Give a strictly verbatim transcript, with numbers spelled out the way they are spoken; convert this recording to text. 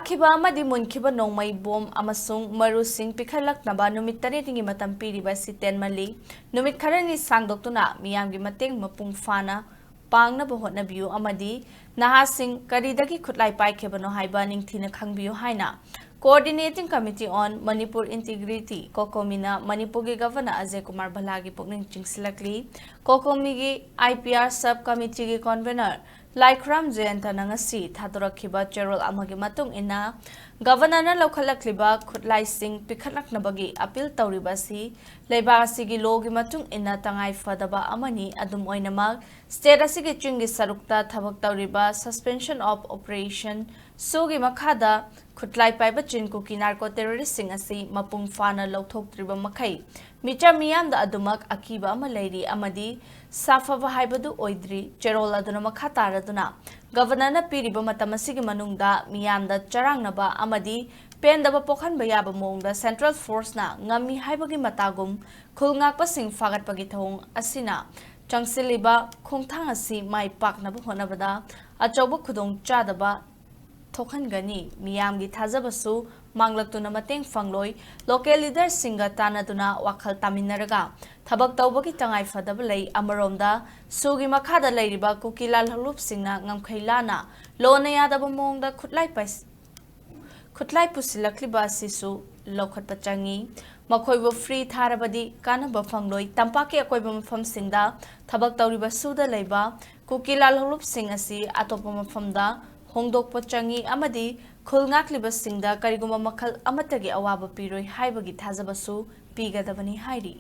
ꯈꯤꯕ ꯑꯃꯗꯤ ꯃꯨꯟꯈꯤꯕ ꯅꯣꯡꯃꯩ ꯕꯣꯝ ꯑꯃꯁꯨꯡ ꯃꯔꯨꯁꯤꯡ ꯄꯤꯈꯠꯂꯛꯅꯕ ꯅꯨꯃꯤꯠ ꯇꯔꯦꯠꯅꯤꯒꯤ ꯃꯇꯝ ꯄꯤꯔꯤꯕ ꯑꯁꯤ ꯇꯦꯟꯃꯜꯂꯤ꯫ ꯅꯨꯃꯤꯠ ꯈꯔꯅꯤ ꯁꯥꯡꯗꯣꯛꯇꯨꯅ ꯃꯤꯌꯥꯝꯒꯤ ꯃꯇꯦꯡ ꯃꯄꯨꯡ ꯐꯥꯅ ꯄꯥꯡꯅꯕ ꯍꯣꯠꯅꯕꯤꯌꯨ ꯑꯃꯗꯤ ꯅꯍꯥꯁꯤꯡ ꯀꯔꯤꯗꯒꯤ ꯈꯨꯠꯂꯥꯏ ꯄꯥꯏꯈꯤꯕꯅꯣ ꯍꯥꯏꯕ ꯅꯤꯡꯊꯤꯅ ꯈꯪꯕꯤꯌꯨ ꯍꯥꯏꯅ Coordinating Committee on Manipur Integrity, ꯀꯣꯀꯣꯃꯤꯅ ꯃꯅꯤꯄꯨꯔꯒꯤ ꯒꯚꯔꯅꯔ ꯑꯖꯌ ꯀꯨꯃꯥꯔ ꯚꯜꯂꯥꯒꯤ ꯄꯨꯛꯅꯤꯡ ꯆꯤꯡꯁꯤꯜꯂꯛꯂꯤ꯫ ꯀꯣꯀꯣꯃꯤꯒꯤ I P R sub committeeꯒꯤ convener ꯂꯥꯏꯈꯨꯔꯥꯝ ꯖꯌꯟꯇꯅ ꯉꯁꯤ ꯊꯥꯗꯣꯔꯛꯈꯤꯕ ꯆꯦꯔꯣꯜ ꯑꯃꯒꯤ ꯃꯇꯨꯡ ꯏꯟꯅ, ꯒꯚꯔꯅꯔꯅ ꯂꯧꯈꯠꯂꯛꯂꯤꯕ ꯈꯨꯠꯂꯥꯏꯁꯤꯡ ꯄꯤꯈꯠꯂꯛꯅꯕꯒꯤ appeal ꯇꯧꯔꯤꯕ ꯑꯁꯤ ꯂꯩꯕꯥꯛ ꯑꯁꯤꯒꯤ lawꯒꯤ ꯃꯇꯨꯡ ꯏꯟꯅ ꯇꯉꯥꯏ ꯐꯗꯕ ꯑꯃꯅꯤ꯫ ꯑꯗꯨꯝ ꯑꯣꯏꯅꯃꯛ, state ꯑꯁꯤꯒꯤ ꯆꯤꯡꯒꯤ ꯁꯔꯨꯛꯇ ꯊꯕꯛ ꯇꯧꯔꯤꯕ Suspension of Operation, SoOꯒꯤ ꯃꯈꯥꯗ ꯈꯨꯠꯂꯥꯏ ꯄꯥꯏꯕ ꯆꯤꯟ ꯀꯨꯀꯤ narco terroristꯁꯤꯡ ꯑꯁꯤ ꯃꯄꯨꯡ ꯐꯥꯅ ꯂꯧꯊꯣꯛꯇ꯭ꯔꯤꯕ ꯃꯈꯩ, ꯃꯤꯆꯝ ꯃꯤꯌꯥꯝꯗ ꯑꯗꯨꯃꯛ ꯑꯀꯤꯕ ꯑꯃ ꯂꯩꯔꯤ ꯑꯃꯗꯤ ꯁꯥꯐꯕ ꯍꯥꯏꯕꯗꯨ ꯑꯣꯏꯗ꯭ꯔꯤ꯫ ꯆꯦꯔꯣꯜ ꯑꯗꯨꯅ ꯃꯈꯥ ꯇꯥꯔꯗꯨꯅ, ꯒꯚꯔꯅꯔꯅ ꯄꯤꯔꯤꯕ ꯃꯇꯝ ꯑꯁꯤꯒꯤ ꯃꯅꯨꯡꯗ ꯃꯤꯌꯥꯝꯗ ꯆꯔꯥꯡꯅꯕ ꯑꯃꯗꯤ ꯄꯦꯟꯗꯕ ꯄꯣꯛꯍꯟꯕ ꯌꯥꯕ ꯃꯑꯣꯡꯗ central forceꯅ ꯉꯝꯃꯤ ꯍꯥꯏꯕꯒꯤ ꯃꯇꯥꯒꯨꯝ ꯈꯨꯜ ꯉꯥꯛꯄꯁꯤꯡ ꯐꯥꯒꯠꯄꯒꯤ ꯊꯧꯑꯣꯡ ꯑꯁꯤꯅ ꯆꯪꯁꯤꯜꯂꯤꯕ ꯈꯣꯡꯊꯥꯡ ꯑꯁꯤ ꯃꯥꯏ ꯄꯥꯛꯅꯕ ꯍꯣꯠꯅꯕꯗ ꯑꯆꯧꯕ ꯈꯨꯗꯣꯡꯆꯥꯗꯕ ꯊꯣꯛꯍꯟꯒꯅꯤ꯫ ꯃꯤꯌꯥꯝꯒꯤ ꯊꯥꯖꯕꯁꯨ ꯃꯥꯡꯂꯛꯇꯨꯅ ꯃꯇꯦꯡ ꯐꯪꯂꯣꯏ꯫ Local leaderꯁꯤꯡꯒ ꯇꯥꯟꯅꯗꯨꯅ ꯋꯥꯈꯜ ꯇꯥꯃꯤꯟꯅꯔꯒ ꯊꯕꯛ ꯇꯧꯕꯒꯤ ꯇꯉꯥꯏ ꯐꯗꯕ ꯂꯩ꯫ ꯑꯃꯔꯣꯝꯗ, SoOꯒꯤ ꯃꯈꯥꯗ ꯂꯩꯔꯤꯕ ꯀꯨꯀꯤ ꯂꯥꯜꯍꯧꯂꯨꯞꯁꯤꯡꯅ ꯉꯝꯈꯩ ꯂꯥꯟꯅ ꯂꯣꯟꯅ ꯌꯥꯗꯕ ꯃꯑꯣꯡꯗ ꯈꯨꯠꯂꯥꯏ ꯄꯥꯏꯁ-, ꯈꯨꯠꯂꯥꯏ ꯄꯨꯁꯤꯜꯂꯛꯂꯤꯕ ꯑꯁꯤꯁꯨ ꯂꯧꯈꯠꯄ ꯆꯪꯏ꯫ ꯃꯈꯣꯏꯕꯨ free ꯊꯥꯔꯕꯗꯤ ꯀꯥꯟꯅꯕ ꯐꯪꯂꯣꯏ꯫ ꯇꯝꯄꯥꯛꯀꯤ ꯑꯀꯣꯏꯕ ꯃꯐꯝꯁꯤꯡꯗ ꯊꯕꯛ ꯇꯧꯔꯤꯕ SoOꯗ ꯂꯩꯕ ꯀꯨꯀꯤ ꯂꯥꯜꯍꯧꯂꯨꯞꯁꯤꯡ ꯑꯁꯤ ꯑꯇꯣꯞꯄ ꯃꯐꯝꯗ ꯍꯣꯡꯗꯣꯛꯄ ꯆꯪꯏ ꯑꯃꯗꯤ ꯈꯨꯜ ꯉꯥꯛꯂꯤꯕꯁꯤꯡꯗ ꯀꯔꯤꯒꯨꯝꯕ ꯃꯈꯜ ꯑꯃꯠꯇꯒꯤ ꯑꯋꯥꯕ ꯄꯤꯔꯣꯏ ꯍꯥꯏꯕꯒꯤ ꯊꯥꯖꯕꯁꯨ ꯄꯤꯒꯗꯕꯅꯤ ꯍꯥꯏꯔꯤ꯫